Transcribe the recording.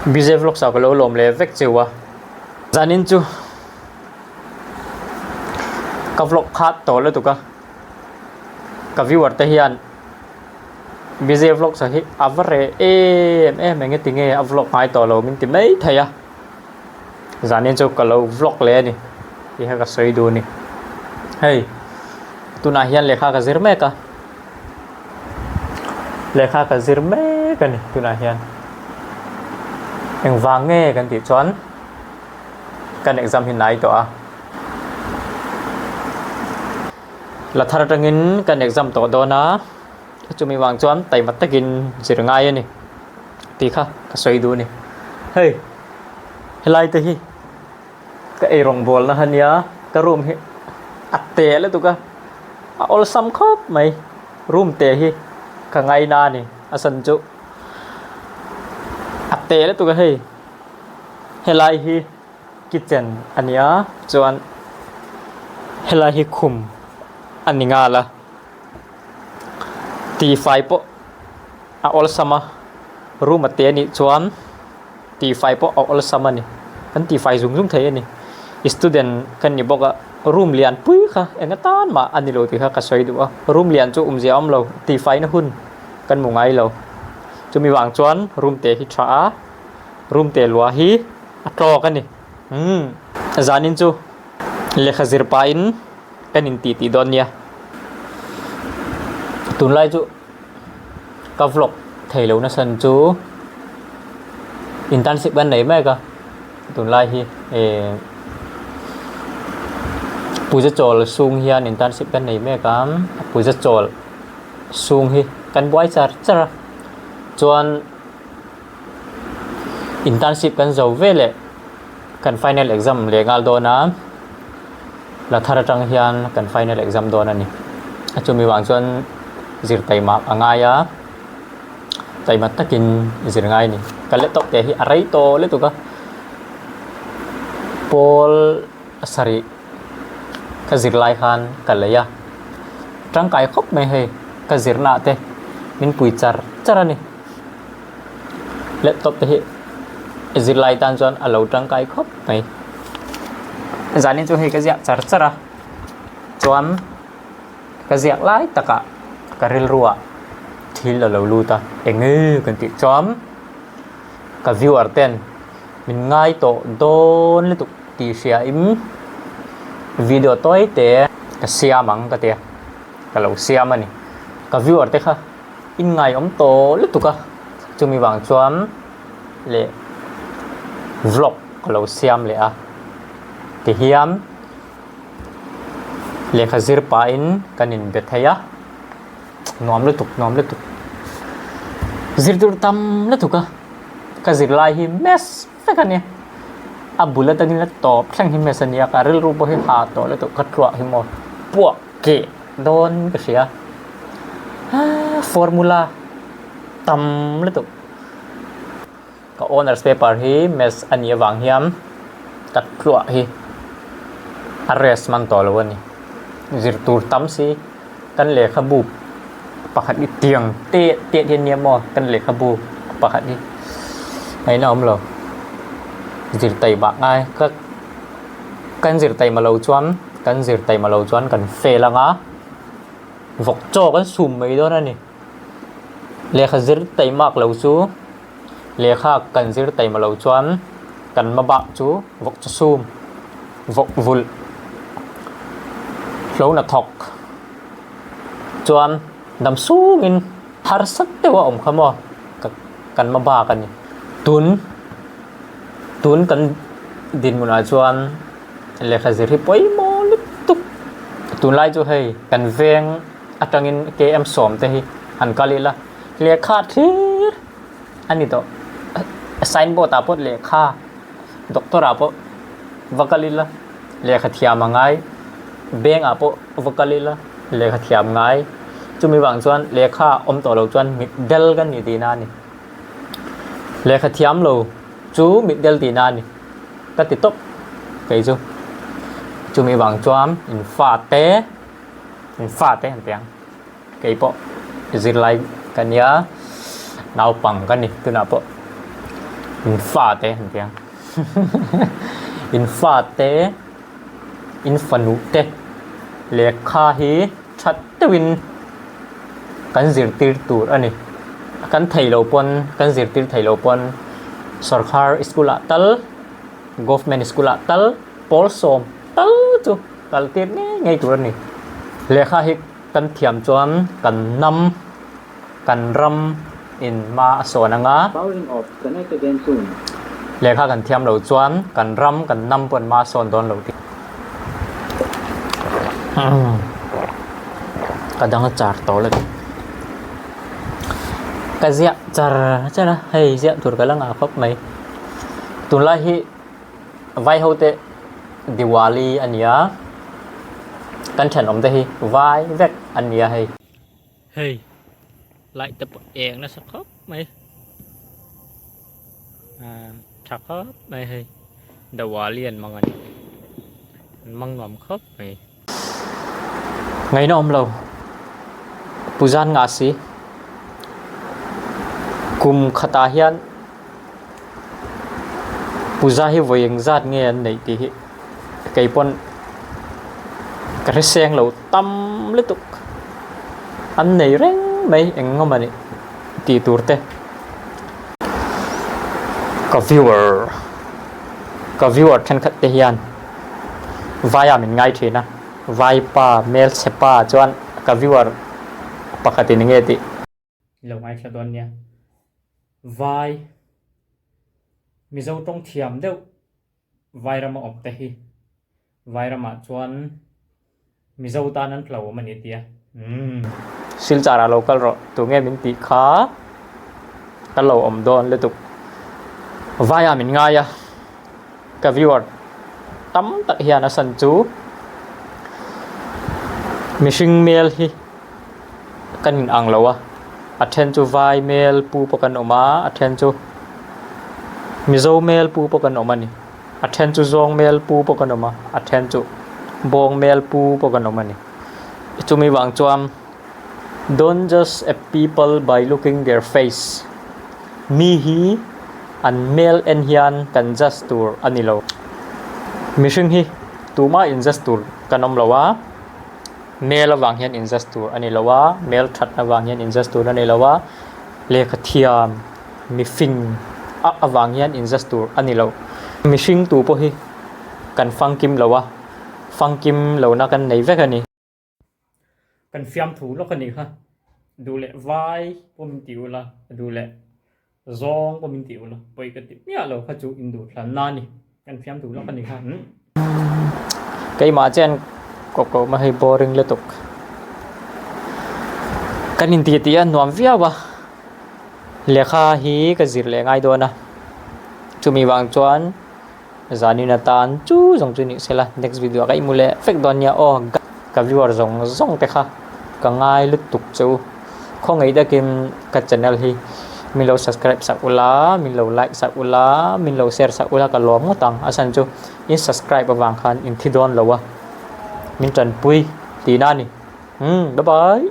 BJ Vlogs ah ka lo lawm leh vek cheu a, zanin chu ka vlog khat tawh lutuk a, ka viewer te hian BJ Vlogs ah hi a va reh em em eng nge tinge a vlog ngai tawh lo min ti mai thei a, zanin chu ka lo vlog leh a ni tih kha ka sawi duh a ni, hei tunah hian lehkha ka zir mek a. Lehkha ka zir mek a ni tunah hian engvang nge kan tih chuan kan exam hi nai tawh a la thar atangin kan exam tawh dawn a chumi vang chuan taima takin zir ngai a ni tih kha ka sawi duh a ni hei helai te hi ka eirawng bawlna kha nia ka room hi a te lutuk a a awlsam khawp mai room te hi ka ngaina a ni a san chu a te lutuk a hei helai hi kitchen a ni a chuan helai hi khum a ni nghal a tifai pawh a awlsam a room a te a nih chuan. Tihfai pawh a awlsam a ni. Kan tihfai zung zung thei a ni. Student kan ni bawk a, room lian pui kha eng atan mah a ni lo tih kha ka sawi duh a. Room lian chu awmzia a awm lo, tihfaina hun kan hmu ngai lo. Chumi vang chuan room te hi tha a, room te luah hi a tawk a ni. Umm zanin chu lehkha zir pahin kan intih tih dawn nia. Tunlai chu. Ka vlog thei lo nasan chu internship kan nei mek a tunlai hi eh puja chawl sung hian internship kan nei mek a puja chawl sung hi kan buai char char a chuan internship kan zo veleh kan final exam leh nghal dawn a la thar atang hian kan final exam dawn a ni a chumi vang chuan zir taima a ngai a taima takin zir ngai a ni ka laptop te hi a rei tawh lutuk a pawl sarih ka zir lai khan ka lei a tangkai khawp mai hei ka zirna ah te min pui char char a ni. Laptop te hi zirlai tan chuan a lo tangkai khawp mai. Zanin chu hei ka ziah char char a, chuan ka ziak lai takah ka rilruah thil a lo lut a, eng nge kan tih chuan ka viewer ten min ngai tawh dawn lutuk tih hriain video tawi te ka siam ang ka ti a, ka lo siam a ni. Ka viewer te kha. Inngaihawm tawh lutuk a, chumi vang chuan leh vlog ka lo siam leh a, tihian lehkha zir pahin kan inbe thei a, nuam lutuk nuam lutuk zir tur tam lutuk a, ka zirlai hi mess vek a nia, a bul atangin a tawp thleng hi mess a nia, ka rilru pawh hi ha tawh lutuk ka tluah hi maw puah keh dawn ka hria formula tam lutuk ka honours paper hi maths a nih avang hian ka tluah hi a rest man tawh lo a ni zir tur tam si kan lehkhabu pakhat hi tiang teh teh hi a nia maw kan lehkhabu pakhat hi ngaihna awm lo zir taima ngai ka kan zir taima lo chuan. Kan zir taima lo chuan kan fail anga vawk chaw kan sum mai dawn a ni. Lehkha zir taimak lo chu lehkha kan zir taima lo chuan kan hmabak chu vawk chaw sum, vawk vulh, hlona thawk chuan dam sungin harsa deuh a awm kha maw kan hmabak a ni. Tun tun kan dinhmunah chuan. Lehkha zir hi pawimawh lutuk. Tunlai chu hei kan veng atangin KM sawm te hi han kal ila lehkha thlir a ni tawh. Signboard ah pawh lehkha doctor ah pawh va kal ila lehkha thiam a ngai bank ah pawh va kal ila lehkha thiam ngai chumi vang chuan lehkha awm tawh lo chuan mitdel kan ni tihna a ni. Lehkha thiam lo chu mitdel tihna a ni. Ka ti tawp kei chu. Chumi vang chuan in fate in fate an ti ang. Kei pawh zirlai ka nia naupang ka ni tunah pawh. In fate an ti a, in fate, in fanu te lehkha hi that deuhin kan zirtir tur a ni. Kan thei lo pawn, kan zirtir thei lo pawn sorkar school ah tal, government school ah tal pawl sawm tal chu kal tir ngei ngei tur a ni. Lehkha hi kan thiam chuan kan hnam. Kan ram in hma a sawn anga. Powering off, connect again soon. Lehkha kan thiam lo chuan kan ram kan hnam pawh an hma a sawn dawn lo tih. Ka dang a char tawh la tih. Ka ziah char char a, hei ziah tur ka la ngah khawp mai. Tunlai hi vai ho te Diwali a nia, kan thenawm te hi vai vek an nia hei. Hei light te pawh eng nasa khawp mai ah tha khawp mai hei Diwali an mang a ni an mang nuam khawp mai. Ngaihna awm lo Puzan ngah si kum khatah hian Puja hi vawi engzat nge an neih tih hi kei pawn ka hre seng lo tam lutuk an nei reng mai eng ngawm a nih tih tur te ka viewer ka viewer thenkhat te hian vai ah min ngai thin a vai pa hmelchhe pa chuan ka viewer pakhat in enge tih. Lo ngaithla dawn nia. Vai, Mizo tawng thiam deuh Vairama awm te hi Vairamah chuan Mizo tan an hlo awm a ni tia. Umm. Silchar ah lo kal rawh, tunge min tih kha ka lo awm dawn lutuk. Vai ah min ngai a, ka viewer tam tak hian a san chu mihring mel hi kan in ang lo a, a then chu vai mel pu pawh kan awm a, a then chu Mizo mel pu pawh kan awm a ni, a then chu zawng mel pu pawh kan awm a, a then chu bawng mel pu pawh kan awm a ni. Chumi vang chuan don't judge a people by looking their face mi hi an mel en hian kan judge tur a ni lo. Mihring hi tumah in judge tur kan awm lo a. Mel avang hian in judge tur a ni lo a, mel that avang hian in judge tur a ni lo a, lehkha thiam mifing a avang hian in judge tur a ni lo. Mihring tu pawh hi kan fangkim lo a, fangkim lohna kan nei vek a ni. Kan fiamthu lawk a nih kha, duh leh vai pawh min ti ula, duh leh Zawng pawh min tih ula, pawi ka ti miah lo kha chu in duh thlan na a ni, kan fiam duh lawk a ni kha. Keimah chian kawp kawp mai hei boring lutuk. Kan intih tih a nuam viau a, lehkha hi ka zir leh ngai dawn a, chumi vang chuan Zanin atan chu zawng chu nih sela next video ah ka inhmu leh vek dawn nia aw ka viewer zawng zawng te kha ka ngai lutuk che u khawngaih takin ka channel hi min lo subscribe sak ula min lo like sak ula min lo share sak ula ka lawm ngawt ang a chhan chu in subscribe avang khan in thi dawn lo a min tanpui tihna a ni umm bye bye.